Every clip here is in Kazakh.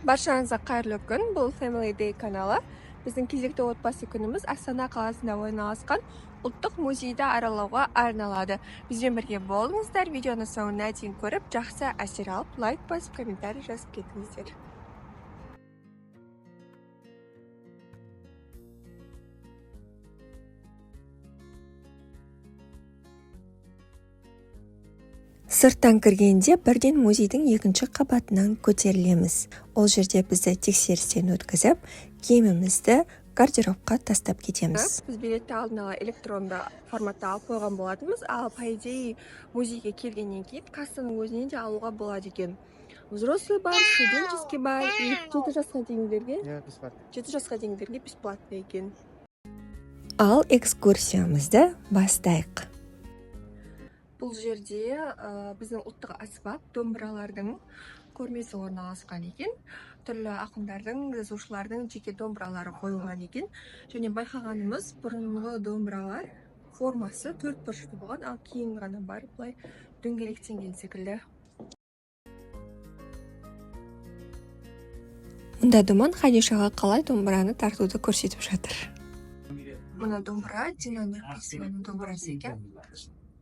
Баршаңызға қайырлы күн. Бұл Family Day каналы. Біздің кезекті отбасы күніміз Астана қаласында орналасқан ұлттық музейді аралауға арналады. Бізбен бірге болыңыздар. Видеоны соңына дейін көріп, жақсы әсер алып, лайк басып, комментарий жазып кетіңіздер. Сырттан кіргенде бірден музейдің екінші қабатынан көтерілеміз. Ол жерде бізді тексерістен өткізіп, киімімізді гардеробқа тастап кетеміз. Біз билетті алдын ала электронды форматта алып қойған болатынбыз. Ал по идее музейге келгеннен кейін кассаның өзінен де алуға болады екен. Взрослый бар, студенческий бар, и 7 жасқа дейінгілерге, Иә, бесплатно. 7 жасқа дейінгілерге бесплатно екен. Ал экскурсиямызды бастайық. Бұл жерде біздің ұлттық аспап домбыралардың көрмесі орналасқан екен. Түрлі ақындардың, жазушылардың жеке домбыралары қойылған екен. Және байқағанымыз, бұрынғы домбыралар формасы төрт бұрышты болған, ал кейін ғана барып былай дөңгелектенген секілді. Мұнда Думан Хадишаға қалай домбыраны тартуды көрсетіп жатыр. Мына домбыра Дина Нұрпейісованың домбырасы екен.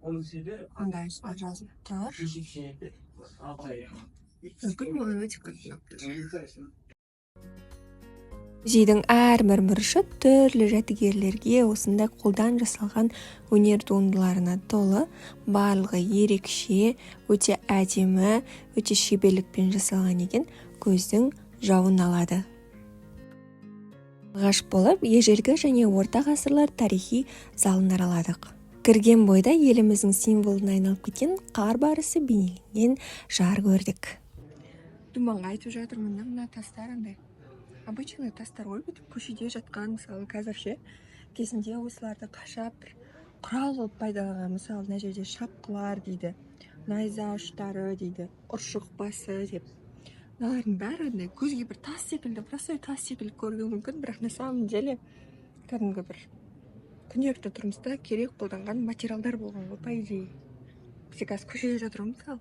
Мында үстінде жазылып тұр. Мүмкін, маған өте қатты ұнап тұр. Музейдің әрбір бұрышы түрлі жәдігерлерге, осындай қолдан жасалған өнер туындыларына толы. Барлығы ерекше, өте әдемі, өте шеберлікпен жасалған екен, көздің жауын алады. Алғаш болып ежелгі және орта ғасырлар тарихи залын араладық. Кірген бойда еліміздің символына айналып кеткен қар барысы бейнеленген жар көрдік. Думанға айтып жатырмын да, мына тастар андай обычный тастар ғой, бүйтіп көшеде жатқан. Мысалы, қазір ше, кезінде осыларды қашап бір құрал қылып пайдаланған. Мысалы, мына жерде шапқылар дейді, найза ұштары дейді, ұршық басы деп. Мыналардың бәрі андай көзге бір тас секілді, простой тас секілді көрінуі мүмкін, бірақ на самом деле кәдімгі бір күнделікті тұрмыста керек қолданған материалдар болған ғой, по идее. Бізде қазір көшеде жатыр ғой, мысалы.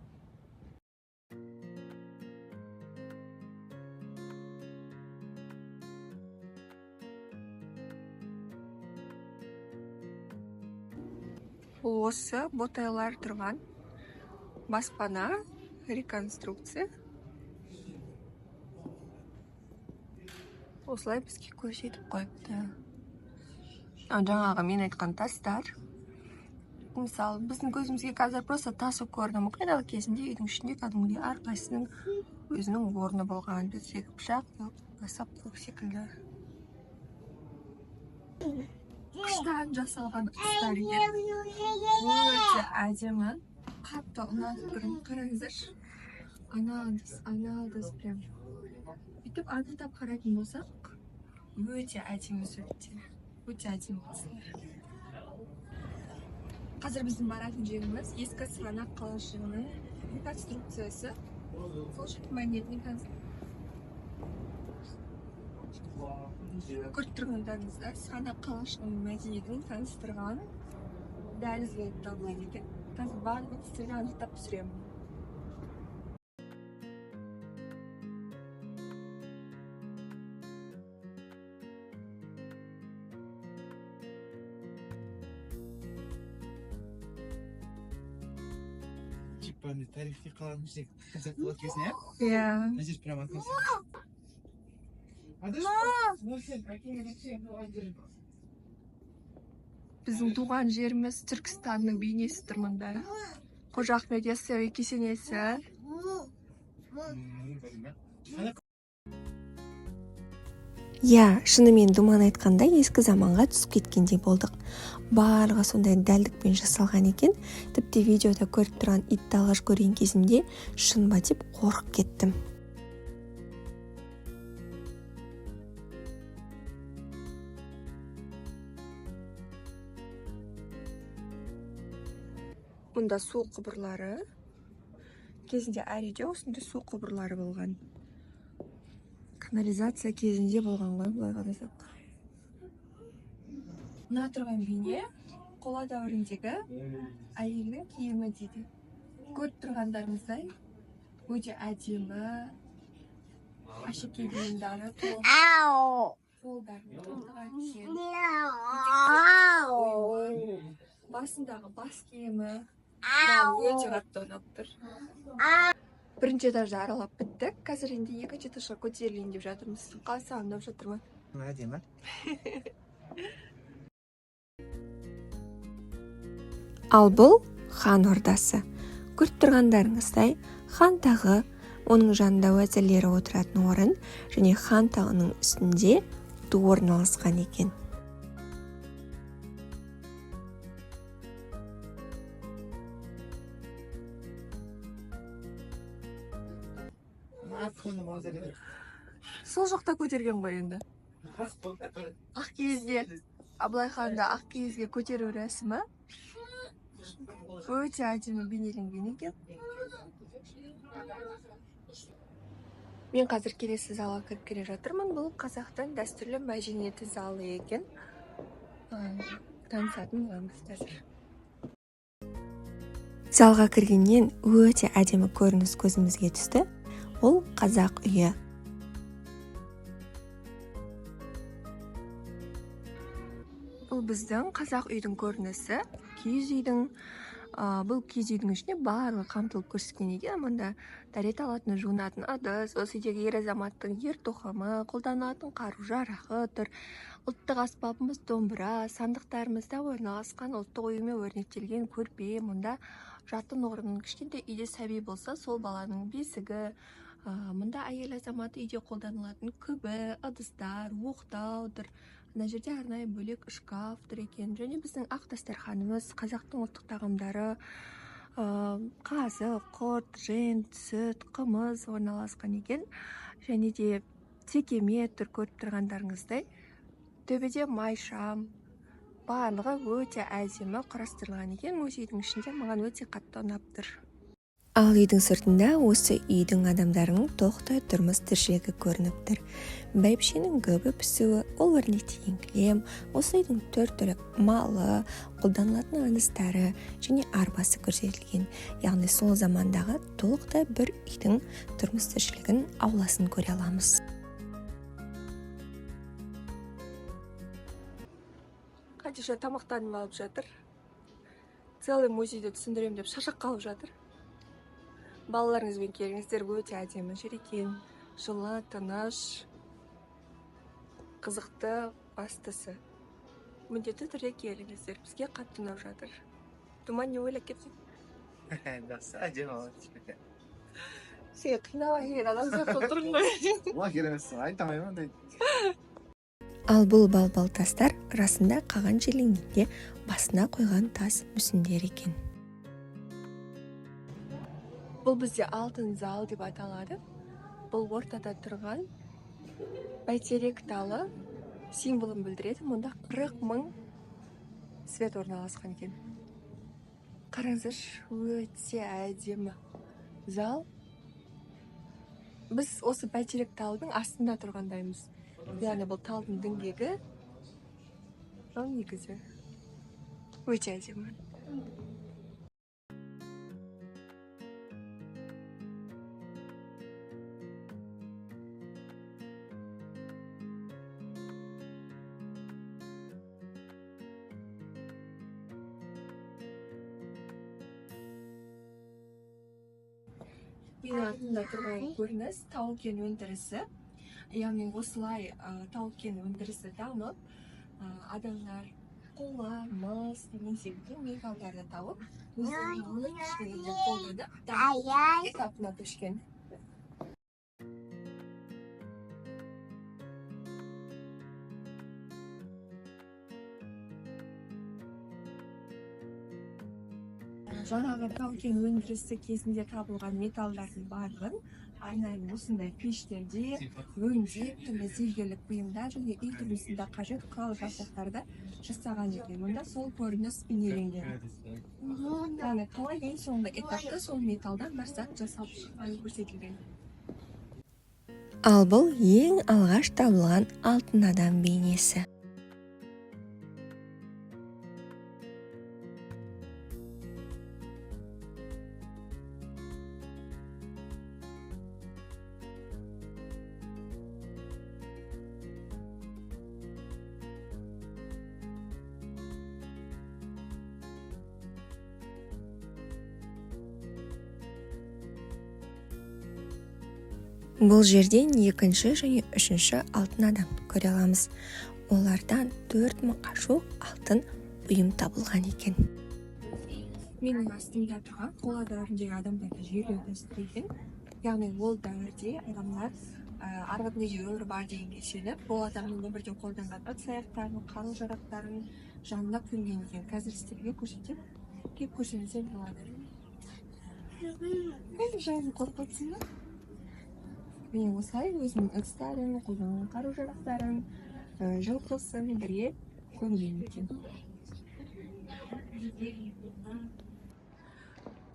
Бұл осы ботайлар тұрған баспана, реконструкция. Осылай бізге көрсетіп қойыпты. Жаңағы мен айтқан тастар. Мысалы, біздің көзімізге қазір просто тас болып көрінуі мүмкін, ал кезінде үйдің ішінде кәдімгідей әрқайсысының өзінің орны болған. Біздегі пышақ, сап секілді. Қыштан жасалған ыдыстар екен. Өте әдемі. Қатты ұнатып тұрмын. Қараңыздаршы. Ана ыдыс, ана ыдыс прям. Бүйтіп анықтап қарайтын болсақ, өте әдемі суреттер. Өте әдемі ыдыстар. Қазір біздің баратын жеріміз ескі Сығанақ қалашығының реконструкциясы. Сол жердің мәдениетін көріп тұрғандарыңызда Сығанақ қалашығының мәдениетін таныстырған дәліз болып табылады екен. Қазір барлығын сіздерге анықтап түсіремін. Типа андай тарихи қаланың ішінде концерт болады кезінде, иә? Иә. Мына жер прям атмосфера. Біздің туған жеріміз Түркістанның бейнесі тұр мында. Қожа Ахмет Яссауи кесенесі. Иә, шынымен Думан айтқандай, ескі заманға түсіп кеткендей болдық. Барлығы сондай дәлдікпен жасалған екен. Тіпті видеода көріп тұрған итті алғаш көрген кезімде шын ба деп қорқып кеттім. Мұнда су құбырлары. Кезінде әр үйде осындай су құбырлары болған. Канализация кезінде болған ғой, былай қарасақ. Мына тұрған бейне қола дәуіріндегі әйелдің киімі дейді. Көріп тұрғандарыңыздай өте әдемі. Әшекей бұйымдары, қолдарына киген басындағы бас киімі маған өте қатты ұнап тұр. Бірінші этажды аралап біттік. Қазір енді екінші этажға көтерілейін деп жатырмыз. Қалай, саған ұнап жатыр ма? Әдемі. Ал бұл хан ордасы. Көріп тұрғандарыңыздай, хан тағы, оның жанында уәзірлері отыратын орын және хан тағының үстінде ту орналасқан екен. Сол жақта көтерген ғой енді. Ақ киізге, Абылай ханды ақ киізге көтеру рәсімі өте әдемі бейнеленген екен. Мен қазір келесі залға кіріп келе жатырмын. Бұл қазақтың дәстүрлі мәдениеті залы екен. Танысатын боламыз қазір. Залға кіргеннен өте әдемі көрініс көзімізге түсті. Ол қазақ үйі. Бұл біздің қазақ үйдің көрінісі, киіз үйдің. Бұл киіз үйдің ішінде барлығы қамтылып көрсеткен екен. Мұнда дәрет алатын, жуынатын ыдыс, осы үйдегі ер азаматтың ер тоқымы, қолданатын қару-жарағы тұр. Ұлттық аспабымыз домбыра, сандықтарымызда орналасқан ұлттық оюмен өрнектелген көрпе. Мұнда жатын орын, кішкентай үйде сәби болса, сол баланың бесігі. Мұнда әйел азаматы үйде қолданылатын күбі, ыдыстар, оқтау тұр. Мына жерде арнайы бөлек шкаф тұр екен. Және біздің ақ дастарханымыз, қазақтың ұлттық тағамдары, қазы, құрт, жент, сүт, қымыз орналасқан екен. Және де текемет тұр, көріп тұрғандарыңыздай. Төбеде майшам, барлығы өте әдемі құрастырылған екен. Музейдің ішінде маған өте қатты ұнап тұр. Ал үйдің сыртында осы үйдің адамдарының тоқтай тұрмыс тіршілігі көрініп тұр. Бәйбішенің гөбі пісуі, ол өрнектеген кілем, осы үйдің төрт түлік малы, қолданылатын ыдыстары және арбасы көрсетілген. Яғни сол замандағы толықтай бір үйдің тұрмыс тіршілігін, ауласын көре аламыз. Хадиша тамақтанып алып жатыр. Целый музейді түсіндіремін деп шаршап қалып жатыр. Балаларыңызбен келіңіздер, өте әдемі жер екен. Жылы, тыныш, қызықты, бастысы. Міндетті түрде келіңіздер, бізге қатты ұнап жатыр. Думан, не ойлап кеттің? Жақсы, әдемі болады. Сен қинап әкелген адам сияқты отырмын ғой. Олай керемет, айта алмаймын ондай. Ал бұл балбал тастар расында қаған жерленгенде басына қойған тас мүсіндер екен. Бұл бізде алтын зал деп аталады. Бұл ортада тұрған бәйтерек талы символын білдіреді. Мұнда 40 мың свет орналасқан екен. Қараңыздаршы, өте әдемі зал. Біз осы бәйтерек талдың астында тұрғандаймыз. Яғни бұл талдың діңгегі, ал негізі өте әдемі. Менің артымда тұрған көрініс тау-кен өндірісі. Яғни осылай тау-кен өндірісі дамып, адамдар қола, мыс деген секілді металдарды тауып, өздерінің өмір тіршілігінде қолданып, даму этапына көшкен. Жаңағы тау-кен өндірісі кезінде табылған металдардың барлығын арнайы осындай пештерде өңдеп, түрлі зергерлік бұйымдар және үй тұрмысында қажет құрал жабдықтарды жасаған екен. Мұнда сол көрініс бейнеленген. Яғни қалай ең соңғы этапта сол металдан бір зат жасалып шыққаны көрсетілген. Ал бұл ең алғаш табылған алтын адам бейнесі. Бұл жерден екінші және үшінші алтын адамды көре аламыз. Олардан 4000-ға жуық алтын бұйым табылған екен. Менің астымда тұрған қола дәуіріндегі адамдарды жерлеу дәстүрі екен. Яғни ол дәуірде адамдар арғы дүниеде өмір бар дегенге сеніп, ол адамның өмірде қолданған ыдыс аяқтарын, қару жарақтарын жанына көмген екен. Қазір сіздерге көрсетемін, келіп көрсеңіздер болады. Жаным, қорқып отырсың ба? Міне, осылай өзінің ыдыстарын, қолданған қару жарақтарын, жылқысын бірге көмген екен.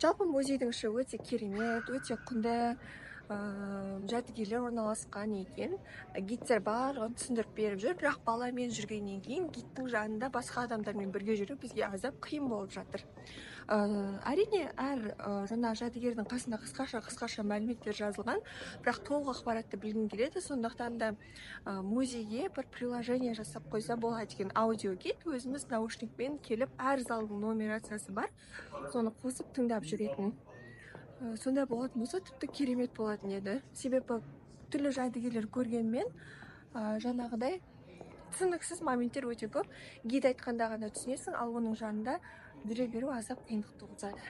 Жалпы музейдің іші өте керемет, өте құнды жәдігерлер орналасқан екен. Гидтер барлығын түсіндіріп беріп жүр, бірақ баламен жүргеннен кейін гидтің жанында басқа адамдармен бірге жүру бізге аздап қиын болып жатыр. Әрине, әр жаңа жәдігердің қасында қысқаша қысқаша мәліметтер жазылған, бірақ толық ақпаратты білгім келеді. Сондықтан да музейге бір приложение жасап қойса болады екен, аудиогид. Өзіміз наушникпен келіп, әр залдың нумерациясы бар, соны қосып тыңдап жүретін. Сондай болатын болса, тіпті керемет болатын еді. Себебі түрлі жәдігерлер көргенмен, жаңағыдай түсініксіз моменттер өте көп. Гид айтқанда ғана түсінесің, ал оның жанында жүре беру аздап қиындық туғызады.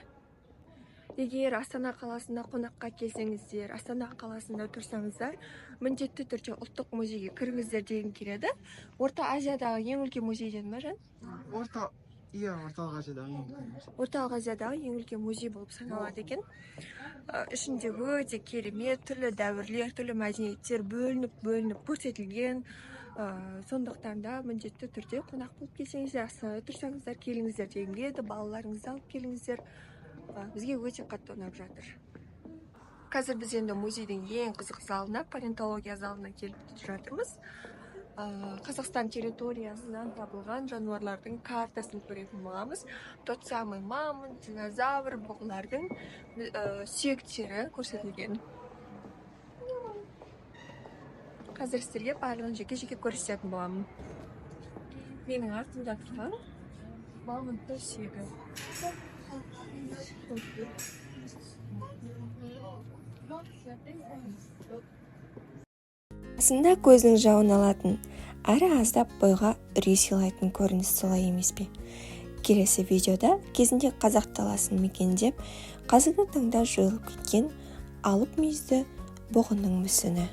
Егер Астана қаласына қонаққа келсеңіздер, Астана қаласында тұрсаңыздар, міндетті түрде ұлттық музейге кіріңіздер дегім келеді. Орта Азиядағы ең үлкен музей деді ма, Жан? Орта, иә, Орталық Азиядағы ең үлкен музей. Орталық Азиядағы ең үлкен музей болып саналады екен. Ішінде өте керемет түрлі дәуірлер, түрлі мәдениеттер бөлініп бөлініп көрсетілген. Сондықтан да міндетті түрде қонақ болып келсеңіздер, Астанада тұрсаңыздар, келіңіздер дегім келеді. Балаларыңызды алып келіңіздер. Бізге өте қатты ұнап жатыр. Қазір біз енді музейдің ең қызық залына, палеонтология залына келіп жатырмыз. Қазақстан территориясынан табылған жануарлардың картасын көретін боламыз. Тот самый мамонт, динозавр, бұғылардың сүйектері көрсетілген. Қазір сіздерге барлығын жеке-жеке көрсететін боламын. Менің артымда тұрған мамонттың сүйегі. Басында көздің жауын алатын, әрі аздап бойға үрей сыйлайтын көрініс, солай емес пе? Келесі видеода кезінде қазақ даласын мекендеп, қазіргі таңда жойылып кеткен алып мүйізді бұғының мүсіні.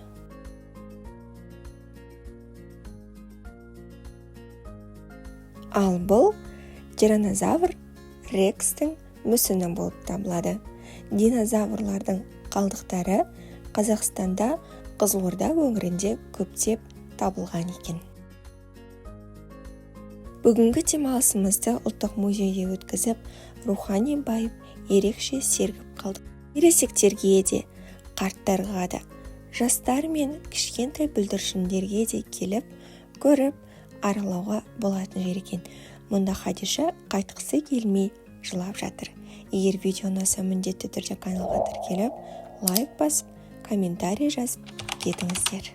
Ал бұл тиранозавр рекстің мүсіні болып табылады. Динозаврлардың қалдықтары Қазақстанда Қызылорда өңірінде көптеп табылған екен. Бүгінгі демалысымызды ұлттық музейде өткізіп, рухани байып, ерекше сергіп қалдық. Ересектерге де, қарттарға да, жастар мен кішкентай бүлдіршіндерге де келіп, көріп, аралауға болатын жер екен. Мұнда Хадиша қайтқысы келмей жылап жатыр. Егер видео ұнаса, міндетті түрде каналға тіркеліп, лайк басып, комментарий жазып кетіңіздер.